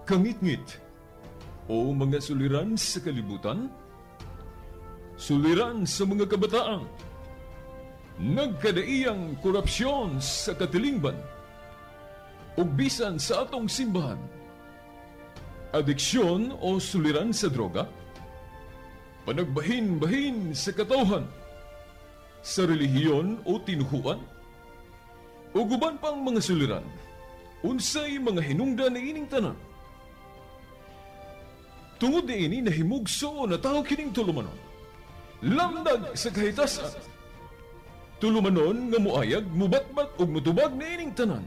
Kangitngit o mga suliran sa kalibutan, suliran sa mga kabataan, nagkadaiyang korupsyon sa katilingban, ug bisan sa atong simbahan, adiksyon o suliran sa droga, panagbahin-bahin sa katawhan, sa relihiyon o tinuhuan, ug uban pang mga suliran, unsay mga hinungdan niining tanan. Tungod niini nahimugso na tawo kining tulumanon. Lamdag sa kahitasan. Tulumanon nga muayag, mubatbat ug mutubag niining tanan.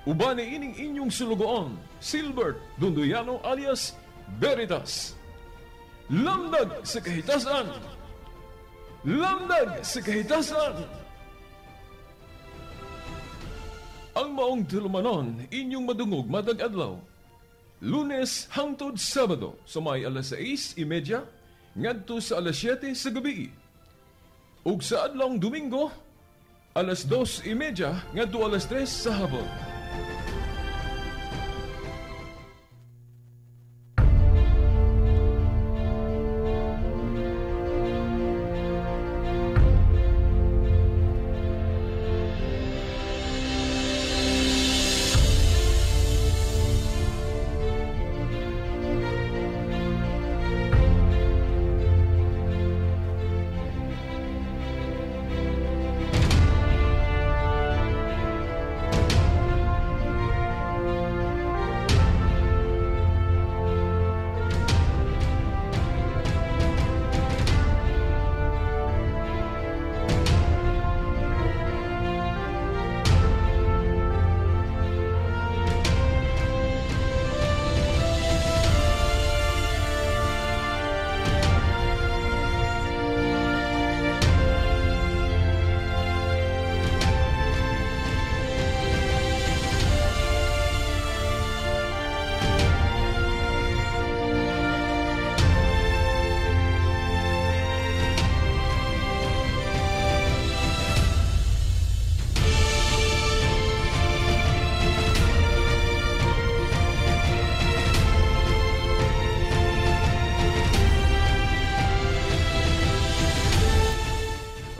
Uban niining inyong sulugoon, Silbert Dondoyano alias Veritas. Lamdag sa kahitasan. Lamdag sa kahitasan. Ang maong tulumanon inyong madungog matag adlaw. Lunes hangtod Sabado sa may alas 6:30 ngadto sa alas 7 sa gabi. Ug sa adlawng Domingo alas 2:30 ngadto alas 3 sa hapon.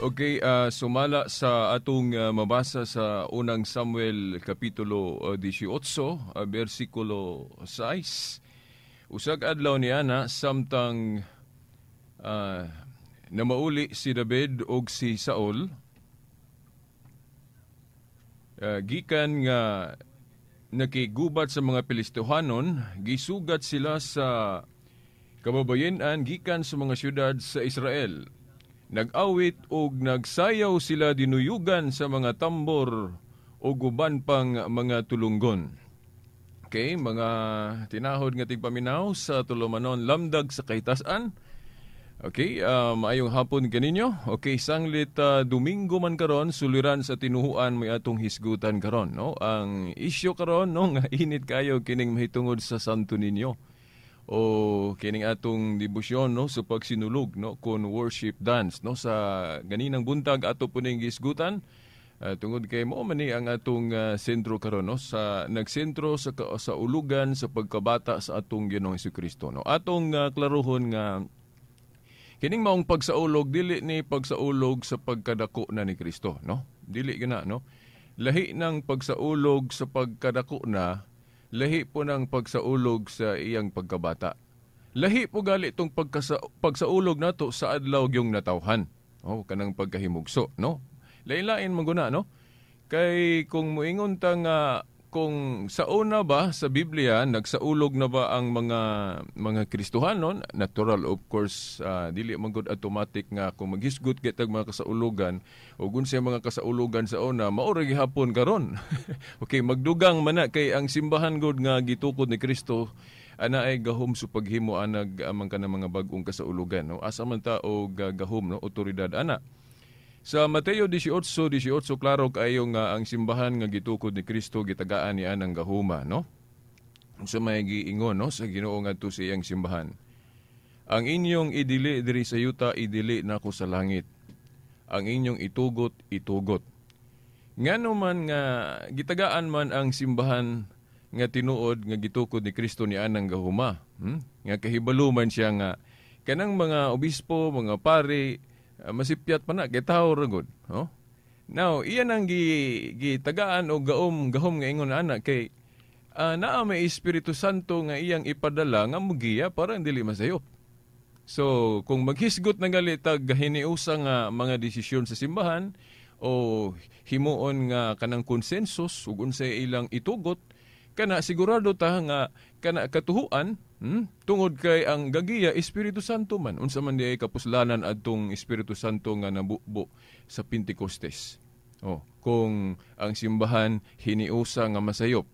Okay, sumala sa atong mabasa sa unang Samuel Kapitulo 18, versikulo 6. Usag adlaw niya na samtang namauli si David og si Saul, gikan nga nakigubat sa mga Pilistohanon, gisugat sila sa kababayenan gikan sa mga syudad sa Israel. Nag-awit og nagsayaw sila dinuyugan sa mga tambor og uban pang mga tulunggon. Okay, mga tinahod nga tigpaminaw sa tulumanon lamdag sa kahitasan. Okay, maayong hapon kaninyo. Okay, sanglit Domingo man karon, suliran sa tinuhuan may atong hisgutan karon, no? Ang isyu karon, no, nga init kayo kining mahitungod sa Santo Niño o kining atong debosyon, no, sa pagsinulog, no, kon worship dance, no, sa ganinang buntag ato po ning gisgutan, tungod kay mao man ni ang atong sentro karon, no, sa nagsentro sa ulugan sa pagkabata sa atong Ginoong Hesukristo, no. Atong klarohon nga kining maong pagsaulog dili ni pagsaulog sa pagkadako na ni Kristo, no, dili gina, no. Lahi ng pagsaulog sa pagkadako na, lahi po ng pagsaulog sa iyang pagkabata. Lahi po gali itong pagsaulog nato sa adlaw yung natawhan. Oh, kanang pagkahimugso, no? Lain-lain man guna, no? Kay kung muingon ta nga kung sa una ba sa Biblia nagsaulog na ba ang mga Kristohanon, natural of course, dili man gud automatic nga kung maghisgot kitag mga kasaulugan o unsay mga kasaulugan sa una mao ra gihapon karon. Okay, magdugang man na kay ang simbahan gud nga gitukod ni Kristo ana ay gahom sa paghimo anag amang kanang mga bag-ong kasaulugan, no? Asa man ta og gahom, no, otoridad ana. Sa Mateo 18:18 klaro kaayo nga ang simbahan nga gitukod ni Kristo gitagaan niya ang gahuma, no? Unsa may giingon, no, sa Ginoo ngadto sa iyang simbahan. Ang inyong idili diri sa yuta, idili nako sa langit. Ang inyong itugot, itugot. Ngano man nga gitagaan man ang simbahan nga tinuod nga gitukod ni Kristo ni anang gahuma. Nga kahibalo man siya nga kanang mga obispo, mga pari, masipyat pa na kay tawo ra gud, no? Now, iyan ang gitagaan og gahom nga ingon ana kay naa may Espiritu Santo nga iyang ipadala nga mugiya para dili masayop. So, kung maghisgot na gali tag hiniusa nga mga desisyon sa simbahan o himuon nga kanang konsensus ug unsay ilang itugot, kana sigurado ta nga kana katuhuan, tungod kay ang gagiya Espiritu Santo man. Unsa man diay kapuslanan adtong Espiritu Santo nga nabubo sa Pentecostes? Oh, kung ang simbahan hiniusa nga masayop.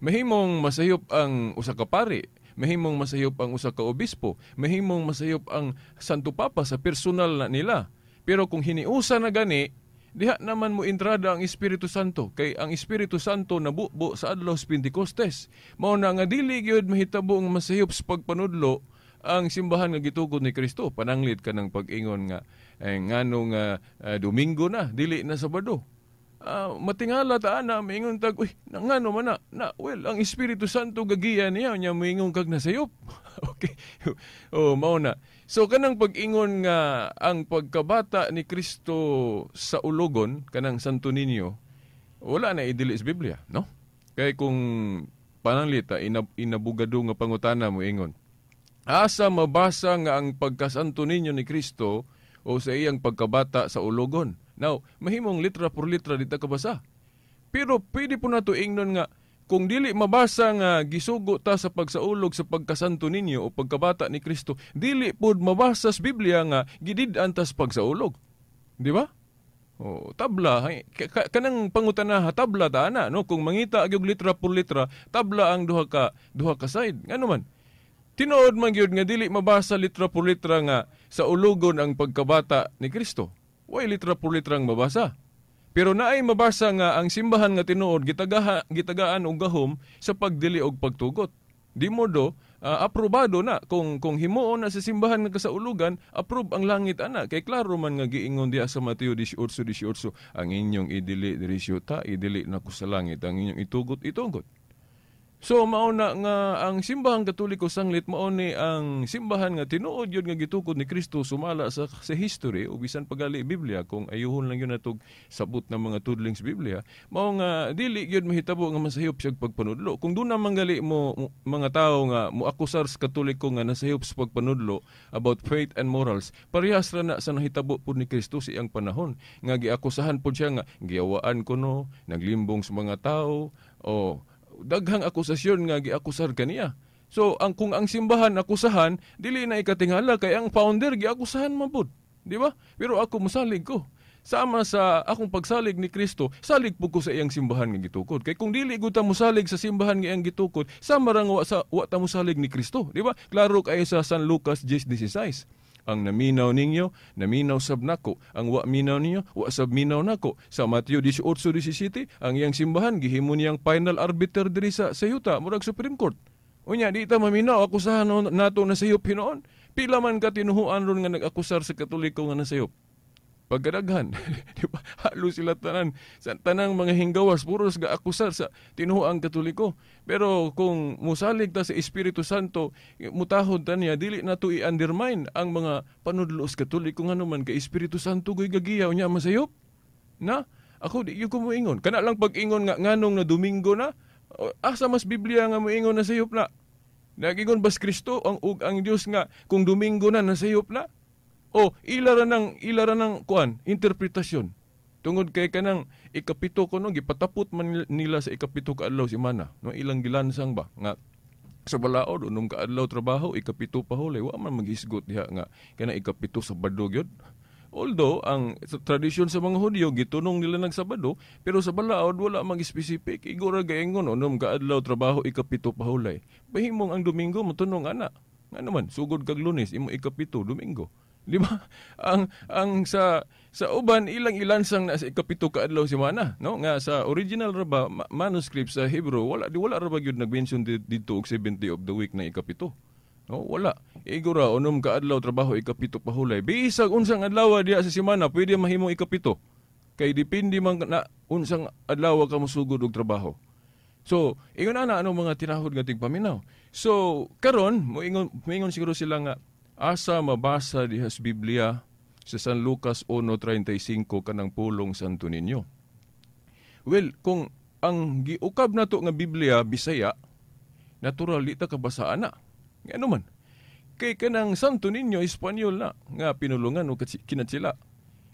Mahimong masayop ang usa ka pari, mahimong masayop ang usa ka obispo, mahimong masayop ang Santo Papa sa personal na nila. Pero kung hiniusa na gani, diha naman mo entrada ang Espiritu Santo, kay ang Espiritu Santo nabubo sa adlaw sa Pentecostes. Mao na nga dili gyud mahitabo ang masayop sa pagpanudlo ang simbahan nga gitukod ni Kristo. Pananglit ka ng pag-ingon nga nganong Domingo na, dili na Sabado. Matingala ta ana, maingon tag, uy, ngano man na, well, ang Espiritu Santo gagiya niya, nya moingon kag nasayop. Okay. Oh, mao na. So kanang pag-ingon nga ang pagkabata ni Kristo sa ulogon, kanang Santo Niño, wala na idili sa Biblia, no? Kay kung pananglita inabugado nga pangutana mo ingon, asa mabasa nga ang pagkasanto ninyo ni Kristo o sa iyang pagkabata sa ulogon? Now, mahimong litra por litra dita kabasa. Pero pwede po nato ingnon nga kung dili mabasa nga gisugo ta sa pagsaulog sa pagkasanto ninyo o pagkabata ni Kristo, dili pod mabasa sa Biblia nga gidid-an tas pagsaulog. Di ba? O, tabla, kanang pangutana, tabla ta ana, no? Kung mangita og litra por litra, tabla ang duha ka side. Ngano man? Tinuod man gyud nga dili mabasa litra por litra nga sa ulogon ang pagkabata ni Kristo. Way litra por litra ang mabasa. Pero naay mabasa nga ang simbahan nga tinuod gitagaan og gahom sa pagdili og pagtugot. Di modo aprobado na kung himuon na sa simbahan nga kasaulugan, approve ang langit ana, kay klaro man nga giingon diha sa Mateo 18:18, ang inyong idili diri sa idili na ko sa langit, ang inyong itugot itugot. So mao na nga ang simbahang Katoliko sanglit mao ni ang simbahan nga tinuod yun nga gitukod ni Kristo sumala sa history o bisan pagali Biblia, kung ayuhon lang yun natog sabot ng mga tudling sa Biblia, mao nga dili gyud mahitabo nga masayop siya pagpanudlo. Kung doon naman gali mo mga tao nga moakusar sa Katoliko nga nasayop sa pagpanudlo about faith and morals, parehas ra na sa nahitabo pud ni Kristo sa iyang panahon nga giakusahan pud siya nga giyawaan kuno, naglimbong sa mga tao, o daghang akusasyon nga giakusar kaniya. So ang kung ang simbahan akusahan, dili na ikatingala kay ang founder giakusahan man pud, di ba? Pero ako mosalig ko. Sama sa akong pagsalig ni Kristo, salig pud ko sa iyang simbahan nga gitukod. Kay kung dili gud ta mosalig sa simbahan nga iyang gitukod, sama ra nga wa ta mosalig ni Kristo, di ba? Klaro kay sa San Lucas 10:16. Ang naminaw ninyo, naminaw sab nako. Ang wa minaw ninyo, wa sab minaw nako. Sa Mateo 18:17, ang iyang simbahan gihimo niyang final arbiter diri sa yuta, murag Supreme Court. Unya di ta maminaw, akusahan nato na sayop hinuon. Pila man ka tinuhuan ron nga nag-akusar sa Katoliko nga nasayop? Pagkadaghan, di ba? Halo sila tanan sa tanang mga hinggawas, puros ga-akusar sa tinuhuang Katoliko. Pero kung musalig ta sa Espiritu Santo, mutahod ta niya, dili na to i-undermine ang mga panudlo sa Katoliko, ngano man kay Espiritu Santo goy gagiyaw niya masayop. Na ako di gyud ko moingon. Kana lang pag-ingon nga nganong na Domingo na, asa mas Biblia nga moingon na sayop na? Nagingon bas Kristo ang ug ang Dios nga kung Domingo na nasayop na? O ila ra ng kuan interpretasyon. Tungod kay kanang ikapito kuno gipatapot man nila sa ikapito ka adlaw semana, no, ilang gilansang ba nga sa balaod unom ka adlaw trabaho, ikapito pa hulay, wa man maghisgot diha nga kana ikapito Sabado gyud. Although ang tradisyon sa mga Hudyo gitunong nila nag Sabado, pero sa balaod wala mag-specific. Igora gaingon unom ka adlaw trabaho, ikapito pa hulay. Bahimong ang Domingo motunong ana. Ngano man sugod kag Lunes imo ikapito Domingo. Di ba? Ang sa uban ilang ilansang na sa ikapito ka adlaw semana, no? Nga sa original ra ba manuscript sa Hebrew wala ra ba gyud nag-mention didto og 70 of the week na ikapito. No, wala. Igora unom ka adlaw trabaho, ikapito pahulay. Bisag unsang adlaw diha sa semana pwede mahimong ikapito. Kay depende man na unsang adlaw ka mosugod og trabaho. So, ingon ana ano mga tinahod nga tigpaminaw. So, karon moingon siguro sila nga asa mabasa diha sa Biblia sa San Lucas 1:35 kanang pulong Santo Niño. Well, kung ang giukab nato nga Biblia Bisaya, natural di ta kabasaan na. Ngano man? Kay kanang Santo Niño Espanyol na nga pinulungan o kinatsila.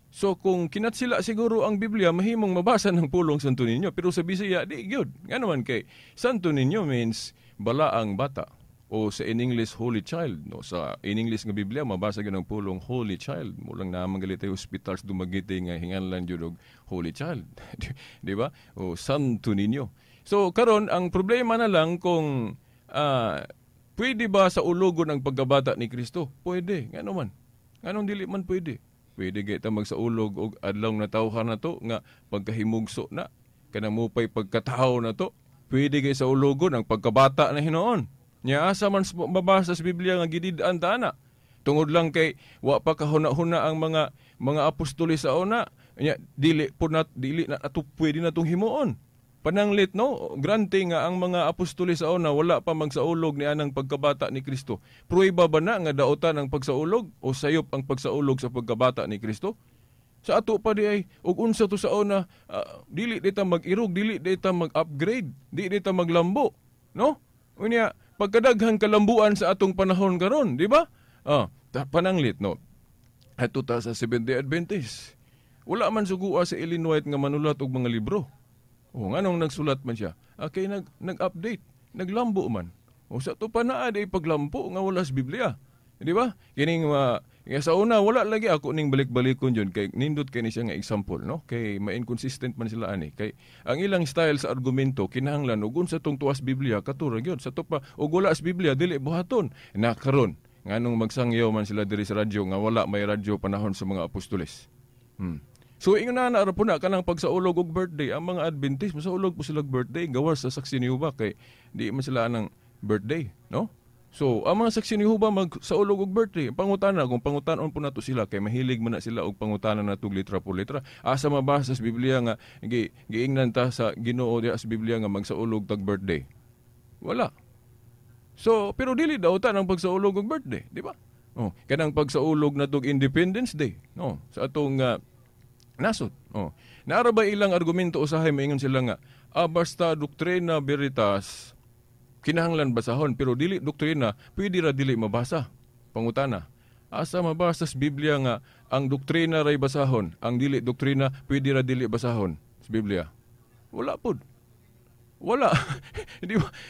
So kung kinatsila siguro ang Biblia, mahimong mabasa ng pulong Santo Niño, pero sa Bisaya di gyud. Ngano man kay Santo Niño means balaang bata, o sa in English Holy Child, no? Sa in English nga Biblia mabasa gyud ang pulong Holy Child. Mulang naman gali tayo hospital sa Dumaguete nga hinganlan gyud og Holy Child. Di ba? O Santo Niño. So karon ang problema na lang kung pwede ba sa ulogon ang pagkabata ni Kristo? Pwede. Ngano man? Nganong dili man pwede? Pwede gay ta magsaulog og adlaw na tawhan na to nga pagkahimugso na kanang mupay pagkatawo na to. Pwede gay sa ulogon ang pagkabata na hinuon. Nya asa man mabasa sa Biblia nga gidid-an ta ana. Tungod lang kay wa pa kahuna-huna ang mga apostoles sa una. Nya dili po na dili na ato pwede na tong himuon. Pananglit, no, grante nga ang mga apostoles sa una wala pa magsaulog ni anang pagkabata ni Kristo. Pruweba ba na nga daotan ang pagsaulog o sayop ang pagsaulog sa pagkabata ni Kristo? Sa ato pa di ay og unsa to sa una, dili dita mag-irog, dili dita mag-upgrade, dili dita maglambo, no? Unya pagkadaghan kalambuan sa atong panahon karon, di ba? Pananglit, no. Ato ta sa Seventh-day Adventist. Wala man sugua sa Ellen White nga manulat og mga libro. O nganong nagsulat man siya? Kay nag-update, naglambo man. O sa to pa naa day paglampo nga wala sa Biblia. Di ba? Kining nga sa una wala lagi ako ning balik-balikon jud kay nindot kay ni siya nga example, no? Kay ma-inconsistent man sila ani. Kay ang ilang style sa argumento kinahanglan og unsa tong tuwas Biblia kato ra gyud. Sa to pa og wala sa Biblia dili buhaton. Na karon nganong magsangyaw man sila diri sa radyo nga wala may radyo panahon sa mga apostoles. So ingon na ra po na kanang pagsaulog og birthday ang mga Adventist masaulog po sila og birthday gawas sa saksi ni Jehovah kay di man sila anang birthday, no? So ang mga saksi ni Jehovah magsaulog og birthday, pangutana kung pangutanon po nato sila kay mahilig man na sila og pangutana nato litra por litra. Asa mabasa sa Biblia nga giingnan ta sa Ginoo diha sa Biblia nga magsaulog tag birthday? Wala. So pero dili daw ta nang pagsaulog og birthday, di ba? Oh, kanang pagsaulog natog Independence Day, no? Sa atong nasod. Oh. Naara ba ilang argumento usahay maingon sila nga basta doktrina veritas kinahanglan basahon pero dili doktrina pwede ra dili mabasa. Pangutana, asa mabasa sa Biblia nga ang doktrina ray basahon, ang dili doktrina pwede ra dili basahon sa Biblia? Wala pud. Wala.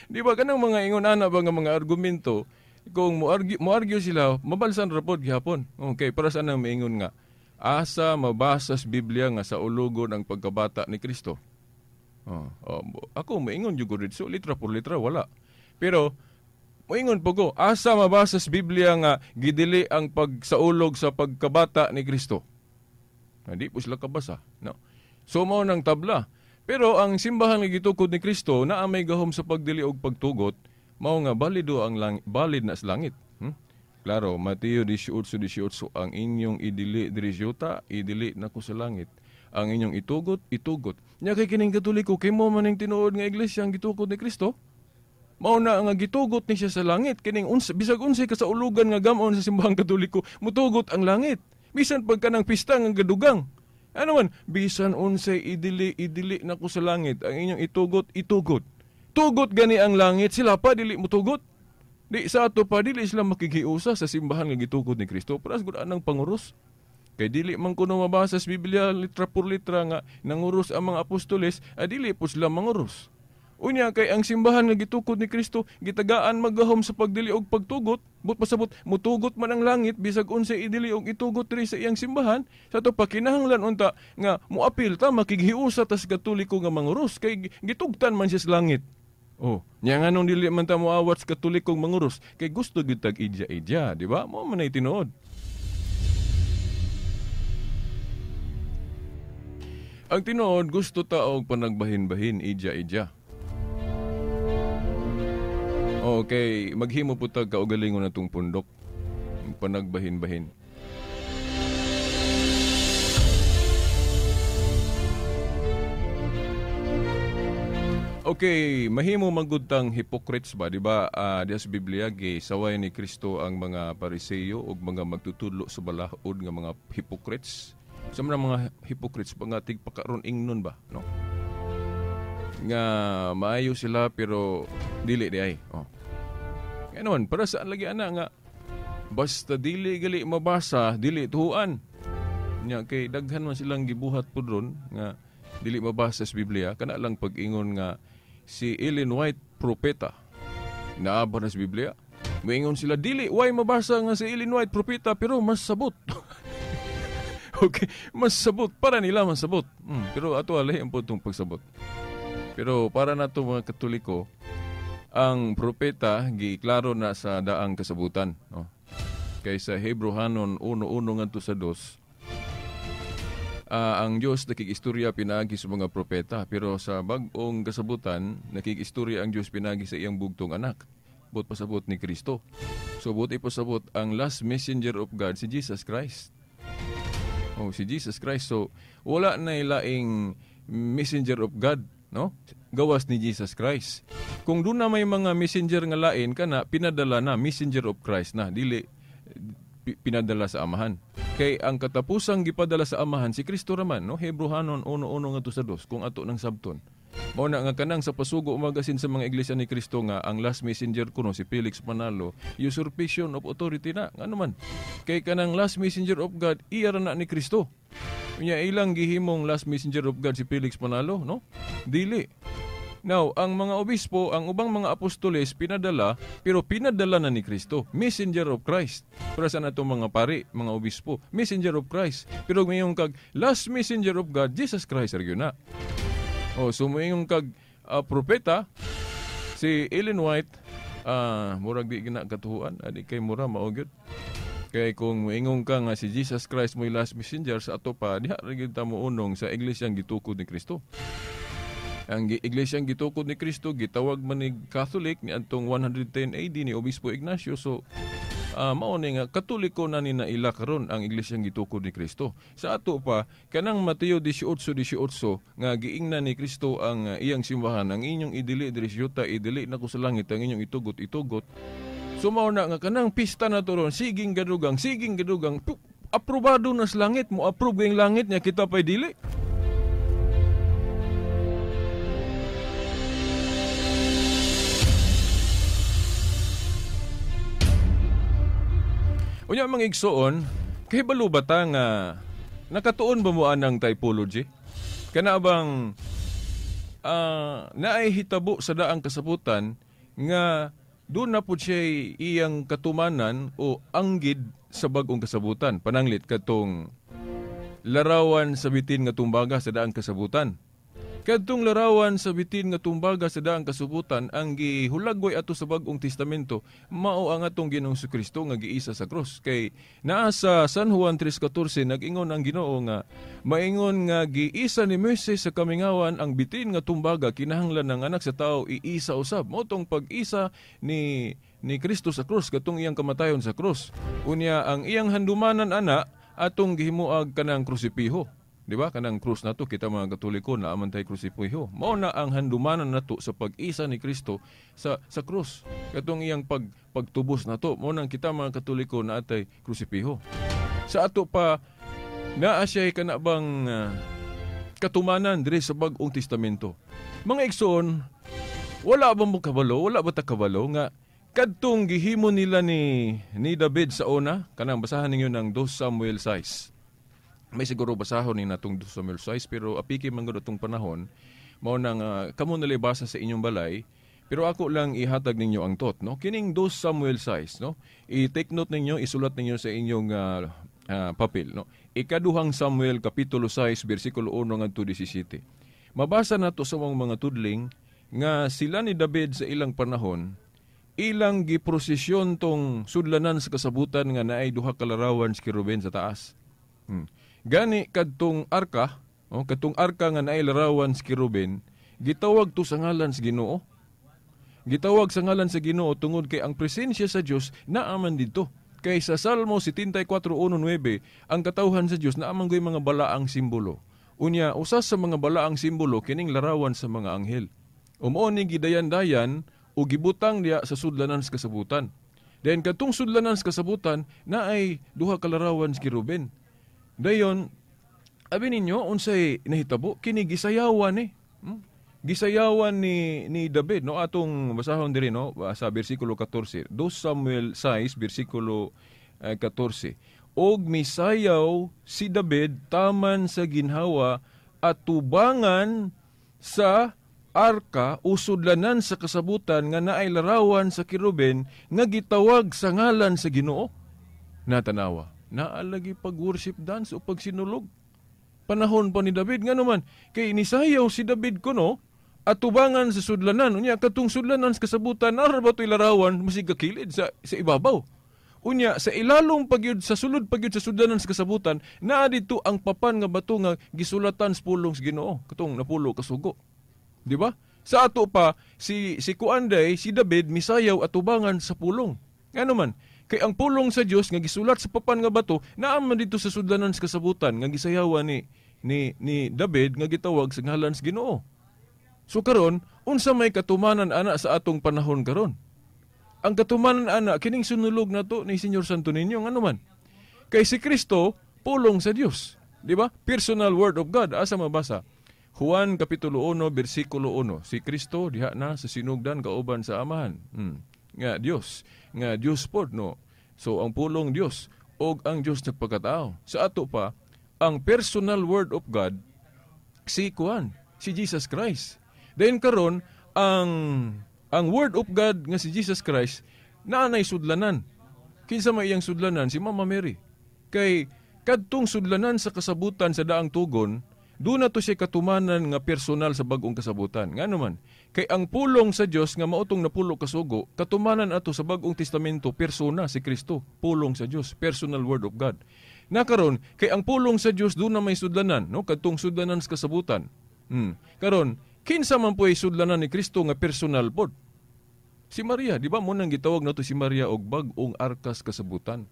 Di ba kanang mga ingon ana ba nga mga argumento kung mo-argue sila mabalsan ra pod gihapon. Okay, para sa nang maingon nga asa mabasa sa Biblia nga sa ulugon ang pagkabata ni Kristo? Ako maingon jud ko didto, litra por litra wala. Pero maingon po ko, asa mabasa sa Biblia nga gidili ang pagsaulog sa pagkabata ni Kristo? Hindi po sila kabasa, no? So mao nang tabla. Pero ang simbahan nga gitukod ni Kristo naa may gahom sa pagdili og pagtugot, mao nga balido ang valid na sa langit. Klaro, Mateo 18:18, ang inyong idili diri sa yuta, idili nako sa langit. Ang inyong itugot, itugot. Nya kay kining Katoliko, kay mo man ning tinuod nga iglesia ang gitukod ni Kristo. Mao na nga gitugot ni siya sa langit kining unsa bisag unsay kasaulugan nga gamon sa simbahang Katoliko, mutugot ang langit. Bisan pagka ng pista nga gadugang. Ano man, bisan unsay idili, idili nako sa langit, ang inyong itugot, itugot. Tugot gani ang langit, sila pa dili mutugot. Di sa ato pa dili sila makikiusa sa simbahan nga gitukod ni Kristo. Paras gud anang panguros. Kay dili man kuno mabasa sa Biblia litra por litra nga nanguros ang mga apostoles, dili po sila manguros. Unya kay ang simbahan nga gitukod ni Kristo gitagaan maggahom sa pagdili og pagtugot, but pasabot mutugot man ang langit bisag unsay idili og itugot diri sa iyang simbahan. Sa ato pa kinahanglan unta nga moapil ta makighiusa ta sa Katoliko nga manguros kay gitugtan man siya sa langit. Oh, nya nganong dili man ta moawat sa Katolikong manguros kay gusto gyud tag idya-idya, di ba? Mao man ay tinuod. Ang tinuod gusto ta og panagbahin-bahin idya-idya. Okay, maghimo po tag kaugalingon natong pundok panagbahin-bahin. Okay, mahimo magudtang hypocrites ba, di ba? Diya sa Biblia gisaway ni Kristo ang mga Pariseyo ug mga magtutudlo sa balaod nga mga hypocrites. Sa mga hypocrites pa nga tigpakaron ingnon ba, no? Nga maayo sila pero dili di ay. Oh. Ngayon, para saan lagi ana nga basta dili gali mabasa, dili tuhuan. Nya kay daghan man silang gibuhat pud ron nga dili mabasa sa Biblia, kana lang pag-ingon nga si Ellen White propeta. Naa ba na sa Biblia? Moingon sila dili way mabasa nga si Ellen White propeta pero mas sabot. Okay, mas sabot para nila mas sabot. Pero ato alay ang putong pagsabot. Pero para nato mga Katoliko, ang propeta giklaro na sa daang kasabutan, no? Kaysa Hebreohanon 1:1 ngadto sa 2. Ang Dios nakig-istorya pinaagi sa mga propeta, pero sa bag-ong kasabutan nakig-istorya ang Dios pinaagi sa iyang bugtong anak, but pasabot ni Kristo. So but ipasabot ang last messenger of God si Jesus Christ. Oh, si Jesus Christ. So wala na ilaing messenger of God, no? Gawas ni Jesus Christ. Kung doon na may mga messenger nga lain kana pinadala na messenger of Christ na, dili pinadala sa Amahan. Kay ang katapusang gipadala sa Amahan si Kristo raman, no? Hebreohanon 1:1 ngadto sa 2 kung ato nang sabton. Mao na nga kanang sa pasugo magasin sa mga iglesia ni Kristo nga ang last messenger kuno si Felix Manalo, usurpation of authority na. Ngano man? Kay kanang last messenger of God iya ra na ni Kristo. Unya ilang gihimong last messenger of God si Felix Manalo, no? Dili. Now, ang mga obispo, ang ubang mga apostoles pinadala, pero pinadala na ni Kristo, messenger of Christ. Para sa natong mga pari, mga obispo, messenger of Christ. Pero mayong kag last messenger of God, Jesus Christ ra gyud na. Oh, so mayong kag propeta si Ellen White, murag di gina katuhuan, adi kay mura mao gyud. Kay kung moingon ka nga si Jesus Christ mo'y last messenger sa ato pa, diha ra gyud ta mounong sa iglesyang gitukod ni Kristo. Ang iglesyang gitukod ni Kristo gitawag man ni Catholic ni adtong 110 AD ni Obispo Ignacio. So mao ni nga Katoliko na ni naila karon ang iglesyang gitukod ni Kristo. Sa ato pa kanang Mateo 18:18 nga giingnan ni Kristo ang iyang simbahan, ang inyong idili diri sa yuta, idili nako sa langit, ang inyong itugot itugot. So mao na nga kanang pista na to ron, siging gadugang, aprobado na sa langit, mo approve ang langit nya kita pay dili. Unya mga igsoon, kahibalo ba ta nga nakatuon ba mo anang typology? Kana bang naay hitabo sa daang kasabutan nga doon na po siya iyang katumanan o anggid sa bag-ong kasabutan. Pananglit katong larawan sa bitin nga tumbaga sa daang kasabutan. Kadtong larawan sa bitin nga tumbaga sa daang kasubutan ang gihulagway ato sa Bag-ong Testamento, mao ang atong Ginoong Kristo nga giisa sa krus. Kay naa sa San Juan 3:14 nag-ingon ang Ginoo nga maingon nga giisa ni Moises sa kamingawan ang bitin nga tumbaga, kinahanglan ng anak sa tao iisa usab. Mao tong pag-isa ni Kristo sa krus, katong iyang kamatayon sa krus. Unya ang iyang handumanan ana atong gihimuag kanang krusipiho. Di ba? Kanang krus nato, kita mga Katoliko na aman tayo krusipiho. Mao na ang handumanan nato sa pag-isa ni Kristo sa krus. Katong iyang pagtubos nato, mao nang kita mga Katoliko na atay krusipiho. Sa ato pa, naa siya kana bang katumanan diri sa Bag-ong Testamento. Mga igsoon, wala ba mo kabalo, wala ba ta kabalo nga kadtong gihimo nila ni David sa una, kanang basahan ninyo ng 2 Samuel 6. May siguro basahon ni natong 2 Samuel 6, pero apiki man gud atong panahon, mao nang kamo nalibasa sa inyong balay, pero ako lang ihatag ninyo ang thought, no? Kining 2 Samuel 6, no? I-take note ninyo, isulat ninyo sa inyong papel, no? Ikaduhang Samuel kapitulo 6 bersikulo 1 ngadto 17. Mabasa nato sa mga tudling nga sila ni David sa ilang panahon ilang giprosesyon tong sudlanan sa kasabutan nga naay duha ka larawan sa keruben sa taas. Gani kadtong arka, oh, kadtong arka nga naay larawan sa keruben, gitawag to sa ngalan sa Ginoo. Gitawag sa ngalan sa Ginoo tungod kay ang presensya sa Dios naaman didto. Kay sa Salmo 74:1-9, ang katawhan sa Dios naaman goy mga balaang simbolo. Unya usa sa mga balaang simbolo kining larawan sa mga anghel. Mao ni gidayan-dayan o gibutang diya sa sudlanan sa kasabutan. Then katong sudlanan sa kasabutan naay duha ka larawan sa Kiruben. Dayon abi ninyo unsay nahitabo kini gisayawan ni. Gisayawan ni David, no, atong basahon diri, no, sa bersikulo 14. 2 Samuel 6 bersikulo 14. Og misayaw si David taman sa ginhawa at tubangan sa arka o sudlanan sa kasabutan nga naay larawan sa kiruben nga gitawag sa ngalan sa Ginoo. Natanawa, naalagi pag-worship dance o pagsinulog. Panahon pa ni David, nga naman, kay nisayaw si David kuno at tubangan sa sudlanan. Unya, katong sudlanan sa kasabutan, nara ba ito'y larawan, masig kakilid sa ibabaw. Unya, sa ilalong pagyud, sa sulod pagyud sa sudlanan sa kasabutan, naa dito ang papan nga bato nga gisulatan sa pulong sa Ginoo, katong napulo kasugo. Di ba? Sa ato pa, si Kuanday, si David, misayaw at tubangan sa pulong. Nga naman, kay ang pulong sa Dios nga gisulat sa papan nga bato, naa man dito sa sudlanan sa kasabutan nga gisayawan ni David nga gitawag sa ngalan sa Ginoo. So karon, unsa may katumanan ana sa atong panahon karon? Ang katumanan ana kining sunulog nato ni Señor Santo Niño, ngano man? Kay si Kristo pulong sa Dios, di ba? Personal word of God. Asa mabasa? Juan kapitulo 1 bersikulo 1. Si Kristo diha na sa sinugdan kauban sa Amahan. Nga Dios, nga Dios pod, no. So ang pulong Dios og ang Dios nagpakatao. Sa ato pa, ang personal word of God si Juan, si Jesus Christ. Then karon ang word of God nga si Jesus Christ naanay sudlanan. Kinsa may iyang sudlanan? Si Mama Mary. Kay kadtong sudlanan sa kasabutan sa daang tugon, doon na to siya katumanan nga personal sa bag-ong kasabutan. Ngano man, kay ang pulong sa Dios nga mautong napulo kasugo, katumanan ato sa Bag-ong Testamento persona si Kristo, pulong sa Dios, personal word of God. Nakaron kay ang pulong sa Dios doon na may sudlanan, no, kadtong sudlanan sa kasabutan. Karon kinsa man po'y sudlanan ni Kristo nga personal pod? Si Maria, di ba mo nang gitawag nato si Maria og bag-ong arkas kasabutan.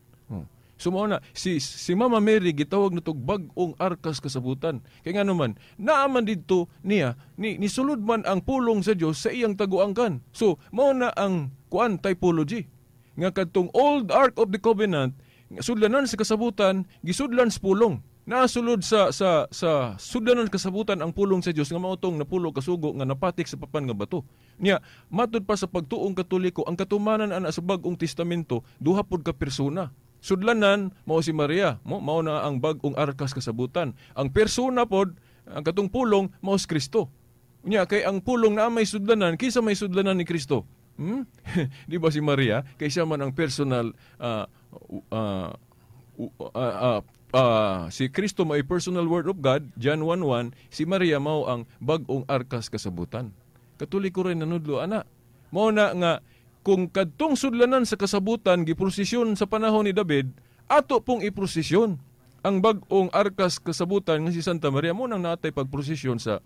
So mao na si Mama Mary gitawag nato og bag-ong arkas kasabutan. Kay ngano man, naa man didto niya ni nisulod man ang pulong sa Dios sa iyang taguangkan. So mao na ang kuan typology nga kadtong old Ark of the Covenant sudlanan sa kasabutan, gisudlan sa pulong. Nasulod sa sa sudlanan kasabutan ang pulong sa Dios nga mautong napulo kasugo nga napatik sa papan nga bato. Niya matud pa sa pagtuong Katoliko ang katumanan ana sa Bag-ong Testamento duha pud ka persona. Sudlanan mao si Maria, mao na ang bag-ong arkas kasabutan. Ang persona pod ang katong pulong mao si Kristo. Unya kay ang pulong na may sudlanan, kinsa may sudlanan ni Kristo? Di ba si Maria? Kay siya man ang personal si Kristo may personal word of God, John 1:1, si Maria mao ang bag-ong arkas kasabutan. Katoliko rin nanudlo ana. Mao na nga kung kadtong sudlanan sa kasabutan giprosesyon sa panahon ni David, ato pong iprosesyon ang bag-ong arkas kasabutan nga si Santa Maria. Mo nang naatay pagprosesyon sa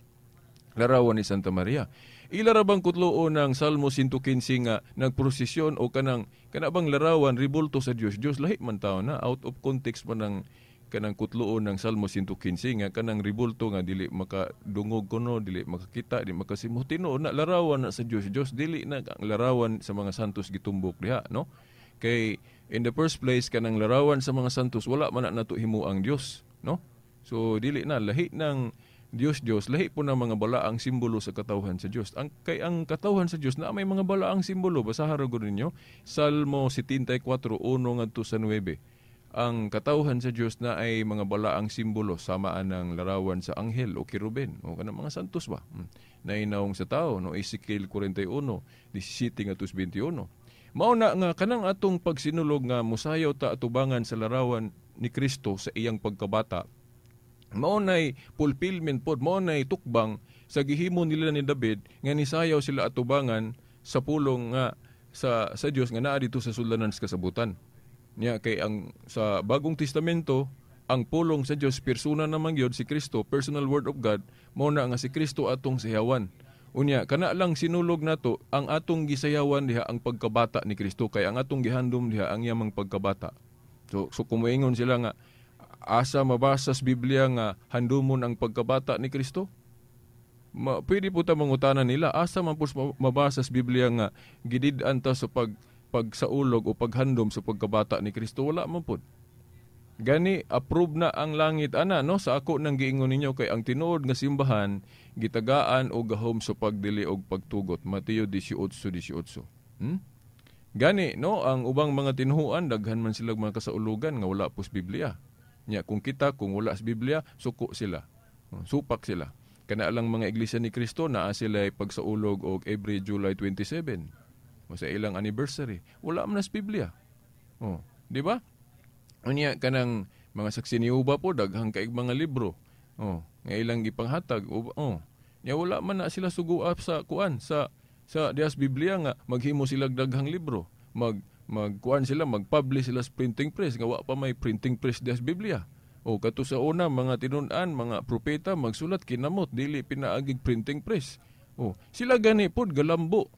larawan ni Santa Maria. Ilarabang kutloon ng Salmo 115 nga nagprosesyon o kanang kanabang larawan ribulto sa Dios. Dios lahi man tao na, out of context man ang kanang kutloon ng Salmo 115 nga kanang ribulto nga dili makadungog kuno, dili makakita, dili makasimuh. Tinuod na larawan na sa Dios. Dios dili na ang larawan sa mga santos gitumbok diha, no? Kay in the first place kanang larawan sa mga santos wala man na nato himo ang Dios, no? So dili na lahi ng Dios Dios, lahi po ng mga balaang simbolo sa katawhan sa Dios. Ang kay ang katawhan sa Dios na may mga balaang simbolo, basahan ra gud ninyo Salmo 74:1 ngadto sa 9. Ang katawhan sa Dios na ay mga balaang simbolo samaan ng larawan sa anghel o kiruben o kanang mga santos ba. Nainawong sa tao, no, Ezekiel 41:17 ngadto sa 21. Mao na nga kanang atong pagsinulog nga mosayaw ta atubangan sa larawan ni Kristo sa iyang pagkabata. Mao nay fulfillment pod, mao nay tukbang sa gihimo nila ni David nga nisayaw sila atubangan sa pulong nga sa Dios nga naa dito sa sudlanan sa kasabutan. Niya kay ang sa Bagong Testamento ang pulong sa Dios persona naman gyud si Kristo, personal word of God, mao na nga si Kristo atong sayawan. Unya kana lang sinulog nato ang atong gisayawan diha ang pagkabata ni Kristo, kay ang atong gihandom diha ang iyang pagkabata. So kumuingon sila nga asa mabasa sa Biblia nga handumon ang pagkabata ni Kristo? Pwede po ta mangutana nila asa man po mabasa sa Biblia nga gidid-an ta sa pagsaulog o paghandom sa pagkabata ni Kristo. Wala man po. Gani approve na ang langit ana, no, sa ako nang giingon ninyo kay ang tinuod nga simbahan gitagaan og gahom sa pagdili og pagtugot. Mateo 18:18. Gani no, ang ubang mga tinuhuan daghan man sila mga kasaulugan nga wala pos Biblia. Nya kung kita kung wala sa Biblia, suko sila. Supak sila. Kana lang mga Iglesia ni Cristo naa sila pagsaulog og every July 27 o sa ilang anniversary. Wala man sa Biblia. Oh, di ba? Unya kanang mga saksi ni Uba po daghang kaig mga libro. Oh, nga ilang gipanghatag. Oh. Nya wala man na sila suguap sa kuan sa dias Biblia nga maghimo sila daghang libro. Magkuan sila, magpublish sila sa printing press nga wa pa may printing press dias Biblia. O kato sa una mga tinun-an, mga propeta magsulat kinamot dili pinaagig printing press. O sila gani pod galambo.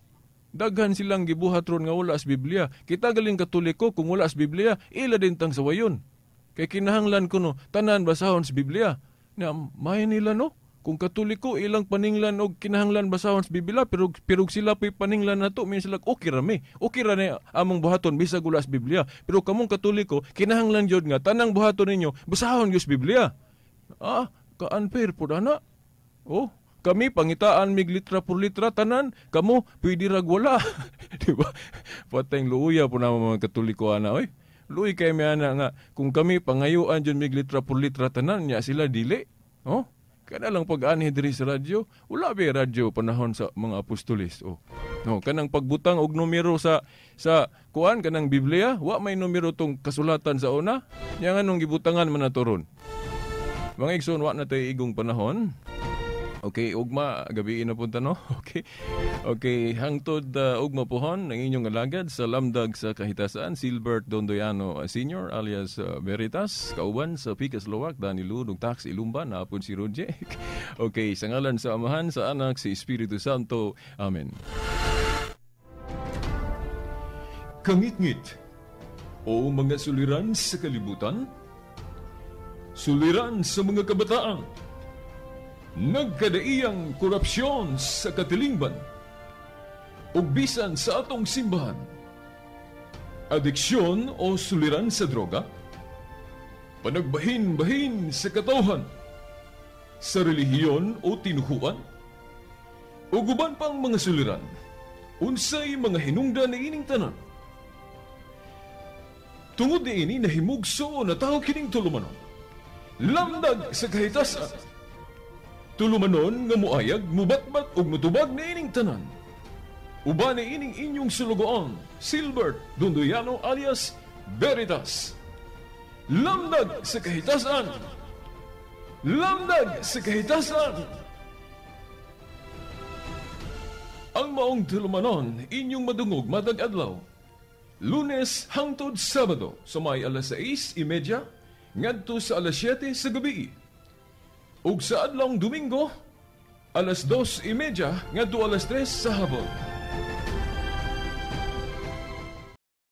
Daghan silang gibuhat ron nga wala sa Biblia. Kita galing Katoliko kung wala sa Biblia, ila din tang sawayon. Kay kinahanglan kuno tanan basahon sa Biblia. Na may nila no. Kung Katoliko ilang paninglan og kinahanglan basahon sa Biblia, pero sila pay paninglan nato, minsan sila okay ra mi. Okay ra ni among buhaton bisag wala sa Biblia. Pero kamong Katoliko kinahanglan jud nga tanang buhaton ninyo basahon gyud sa Biblia. Ah, ka-unfair pud ana. Oh, kami pangitaan mig litra por litra tanan, kamo pwede rag wala. Di ba? Patayng luuya po naman mga Katoliko ana oy. Luoy kay mi ana nga kung kami pangayuan jud mig litra por litra tanan nya sila dili. Oh, kana lang pag-anhi diri sa radyo, wala ba radyo panahon sa mga apostoles. Oh. No, kanang pagbutang og numero sa kuan kanang Biblia, wa may numero tong kasulatan sa una. Nya nganong gibutangan man nato ron. Mga igsoon, wa na tay igong panahon. Okay, ugma, gabi na punta, no? Okay. Okay, hangtod ugma pohon ang inyong alagad sa Lamdag sa Kahitasan, Silbert Dondoyano Sr. alias Veritas, kauban sa Pikas Lowak, Dani Lu, Tax Ilumba, naapod si Roger. Okay, sa ngalan sa Amahan, sa Anak, sa Espiritu Santo. Amen. Kangitngit o mga suliran sa kalibutan, suliran sa mga kabataan, nagkadaiyang korupsyon sa katilingban, ug bisan sa atong simbahan, adiksyon o suliran sa droga, panagbahin-bahin sa katawhan, sa relihiyon o tinuhuan, ug uban pang mga suliran, unsay mga hinungdan niining tanan. Tungod niini nahimugso na tao kining tulumanon, Lamdag sa Kahitasan. Tulumanon nga muayag, mubatbat ug mutubag niining tanan. Uban niining inyong sulugoon, Silbert Dondoyano alias Veritas. Lamdag sa Kahitasan. Lamdag sa Kahitasan. Ang maong tulumanon inyong madungog matag adlaw. Lunes hangtod Sabado sa may alas 6:30 ngadto sa alas 7 sa gabi. Ug sa adlawng Domingo, alas 2:30 ngadto alas 3 sa hapon.